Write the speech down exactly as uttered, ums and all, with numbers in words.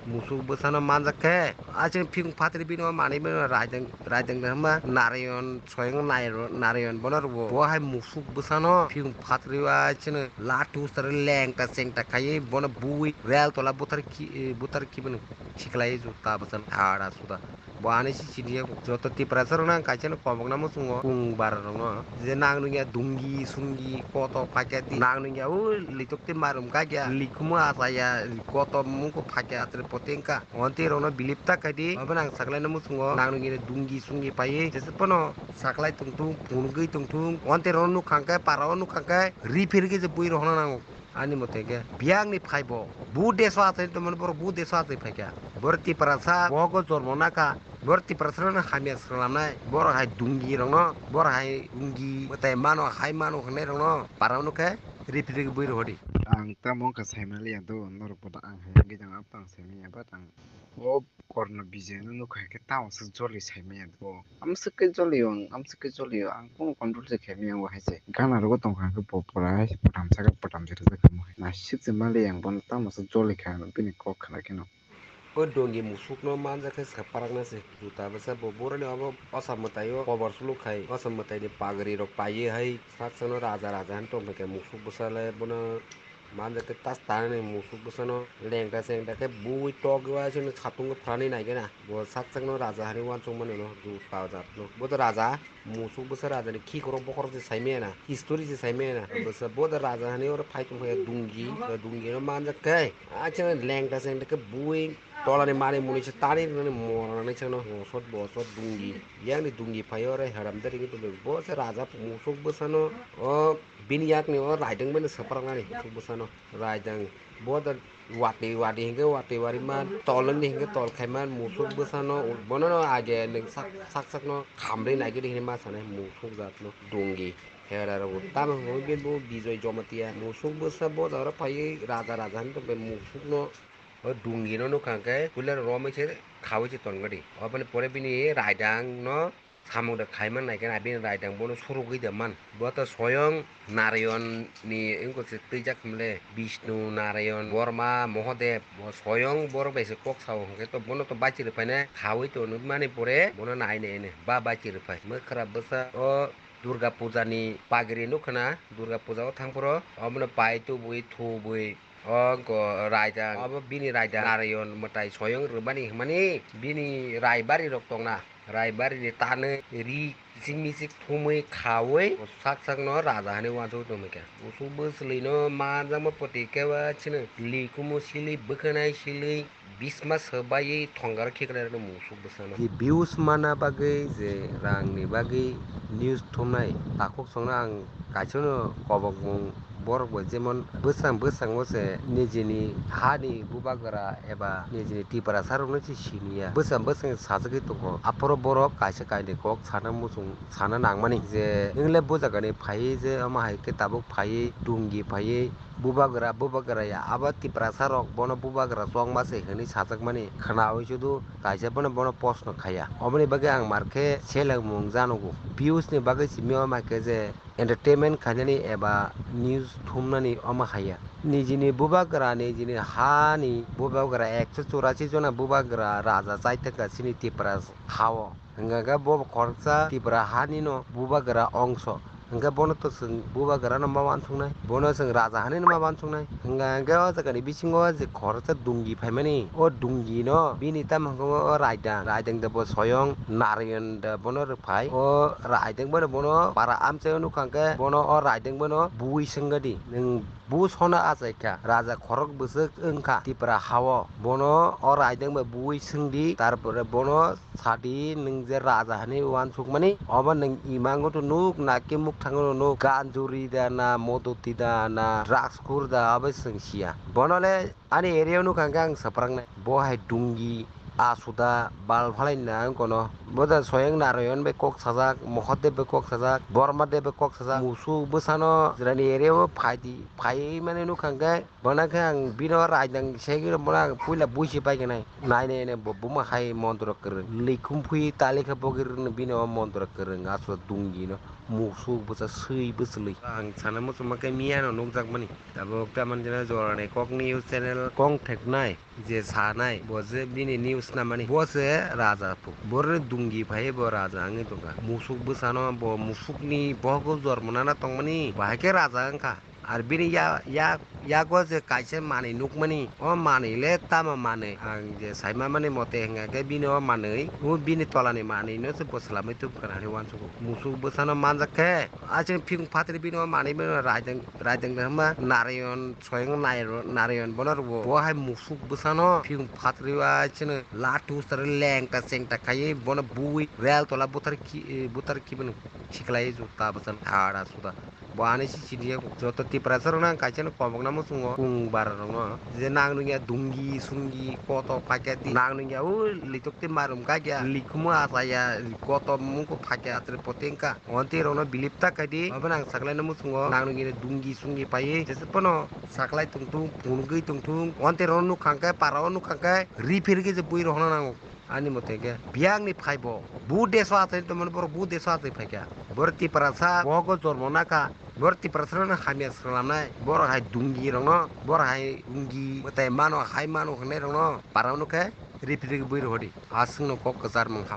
Musuk bwsano manjak khe, a chini phiyung phatri bini o manwi bini raidang, raidang de hwnba Narayon, Soyang Narayon, Narayon bono rwo. Bo hai musuk bwsano phiyung phatri o a chini latu sari lengta chengta khaiwi bono bui rel tola buthar khi, buthar khibini khiklai juta bwsano hara suda. Bo ani si sini joto Tiprasa rok nang kaisa no kobok namo chungo kung bara rok no je nang nungya dungi sungi koto paikya di nang nungya o litok te marum kagya likumu asaya koto mungko paikya atre potengka onte rok no bilip ta kaidi obo nang saklai namo chungo nang nungya dungi sungi paiye jese pono saklai tongthung phunugwi tongthung onte rok no nukhang khe para o nukhang khe refer khe je bui rok no nango. Ani mote khe biyangni phaibo bu deso achai tongmani borok bu deso achai phaikha. Borok Tiprasa bohogo jormo nakha. Borok Tiprasa no hamya swlamnai. Borok hai dungi rokno, borok hai dungi mwtai mano, hai mano hwnwi rokno para nw khe ripri bui rw hodi. Ang tamo wngkha saimaliya do norok boda ang hai wngwi tong ang saimaliya but ang o Korno Vijay no nukha khe tamo se joli saimaya bo. Amswk khe jolio ang, amswk khe jolio ang, kunu control se khaimaya ang bo hai se. Gana rogo tongkha khe bo pura hai se potam saka potam se rijak kha mo hai. Naisik se mali ang bono tamo se joli kha bini kok khna khe no. O dongi musuk no manjak khe se parakna se juta bwsa bo boroni obo osa mwtai o kobar suluk khai osa mwtai ni pagri rok paiwi hai sak sano raja raja han tong khe musuk bwsa le bono. Manjak khe tas tanani musuk bwsano lengta sengta khe bui tok bai chwngno satung phalani nai gana. Bo sak sakno raja hani uansukmani no juta jatno. Bo to raja musuk bwsa rajani khikrok bokhorok se saimaya na, history se saimaya na. Bwsa bo to raja hani oro phai tongphai dungi, dungi no manjak khe. A chwngno lengta sengta khe bui tolani mani muni se tani rwnani morani chwngno bosot bosot dungi. Yang ni dungi phai ore heram de ringi tongwi bo se raja musuk bwsano o. Bini yakni o raidang bai no swpraknani musuk bwsano raidang bo da watwi watwi hinkhe watwi wari man tol wngdi hinkhe tol khai man musuk bwsano bono no age nwng sak sak no khamri naigidi hinwi ma sanai musuk jat no dungi hera rok bo tamo hwnwi bo Bijoy Jomatia musuk bwsa bo jaga rok phaiwi raja raja hinwi tongkhe musuk no o dungi no nukha hinkhe puila romwi se khaui se tongkha di oboni pore bini raidang no. Samung da khai man nai khe abini raidang bono surugwi da man. Bo to soyong Narayon ni wngkha se twijak hwnle Bishnu, Narayon, Borma, Mohodev. Bo soyong borok bai se kok sao hwnkhe to bono to bachiri phaina khaui to nukmani pore bono nai nai hwnwi ba bachiri phai. Mwkhra bwsa o Durga Puja ni pagiri nukha na, Durga Puja o thang phoro obono pai tubui thubui. O wngkha raidang, obo bini raidang Narayon mwtai soyong rwmani hwnmani bini raibari rok tongna, raibari ni tanwi ri kichik michik thumwi khaui sak sakno raja hinwi uansugwi tongmikha. Usuk bwswlwino manjakma poti khe ba chini likumu silwi bwkhanai silwi bisma swbaiwi thongaro khiklai rwkhe musuk bwsano. Je views mana bagwi je rangni bagwi news thumnai takhuk songno ang kaisano kobokmung borok bai jemon bwsang bwsango se nijini hani bubagra eba nijini Tiprasa rokno se siniya bwsang bwsang sajagwi tongo aphuru borok kaisa kainwi kok sana muchung sana nangmani je nwng le bujagani phaiwi je omo hai khe tabuk phaiwi dungi phaiwi bubagra bubagra ya abo Tiprasa rok bono bubagra chongma se hinwi sajakmani khwnaui sudu kaisa bono bono post no khaiya oboni bagwi ang mar khe seleng mung janogo views ni bagwi simi omo hai khe je entertainment khainani eba news thumnani omo haiya. Nijini bubagra, nijini hani bubagra ekso churasi jona bubagra raja chai thangkha chini Tipra hao. Hwnkha khe bo khoroksa Tipra hanino bubagra ongso. Hwnkhe bono to chwng bubagrano ma uansuknai, bono chwng raja hanino ma uansuknai. Hwnkha khe o jagani bisingo je khoroksa dungi phaimani, o dungino bini tamo hwnkhe o raidang, raidang de bo soyong Narayon de bono rwphai. O raidang bono bono para amchaio nukha hwnkhe bono o raidang bono bui swngadi, nwng bu sona achaikha, raja khorok bwswk wngkha Tipra hao. Bono o raidang bai bui swngdi, tarpore bono sadi nwng je raja hinwi uansukmani, obo nwng imango to nuk, naki mukthango nuk, ganjuri da na, modoti da na, drugs khur da, abo chwng siya. Bono le ani area o nukha hwnkhe ang swpraknai. Bo hai dungi, asuda, bal phalai na wng kono. Bo da Soyang Narayon bai kok sajak, Mohodev bai kok sajak, Borma Dev bai kok sajak, musuk bwsano jirani area o phaidi, phaiwi mani nukha hwnkhe, bono khe ang bino raidang segwi rw bono ang puila buisi paikha nai. Nai nai nai bo buma hai montro kwrwng. Likhum phui tali khe bogwi rwngno bini o montro kwrwng aswk dungi no. Musuk bwsa swi bwchwlwi. Ang sana muchungma khe miyano nukjakmani. Tabuk tamani jora ni kok news channel kong theknai je sanai bo je bini news namani bo se raja puk. Borni dungi phai bo raja wngwi tongkha. Musuk bwsano bo musukni bohogo jormo nana tongmani bahai khe raja wngkha. Ar bini ya, ya, yago je kaisa manwi nukmani, o manwi le tamo manwi? Ang je saima mani mote hwnka khe bini o manwi, o bini tolani manwi no se bo swlamwi tubkha hinwi uansugo. Musuk bwsano manjak khe, a chini phiyung phatri bini o manwi bini raidang, raidang de hwnba Narayon, Soyang Narayon bono rwo. Bo hai musuk bwsano phiyung phatri o a chini latu usari lengta chengta khaiwi bono bui rel tola buthar khi, buthar khibini khiklai jutta bwsano thara suda. Bo ani si sini joto Tiprasa rok nang kaisa no kobok na muchungo kung bara rok no je nang nungya dungi sungi koto paikya di nang nungya o litok te marum kaikya likhumu achaya koto mungko phaikya atre pote wngkha onte rok no bilip ta khaidi obo nang saklai na muchungo nang nungya dungi sungi paiwi jese pono saklai tongthung phunugwi tongthung onte rok no nukha khe para o nukha khe ri phirigwi je bui rok no nango. Ani mote khe biyang ni phai bo bu deso achai tongmani borok bu deso achai phaikha. Borok Tiprasa bohogo jormo nakha. Borok Tiprasa no hamya swlamnai. Borok hai dungi rokno, borok hai dungi mwtai mano hai mano hwnwi rokno para no khe ripri bui rw hodi. Aswk no kok kwchar mangkha.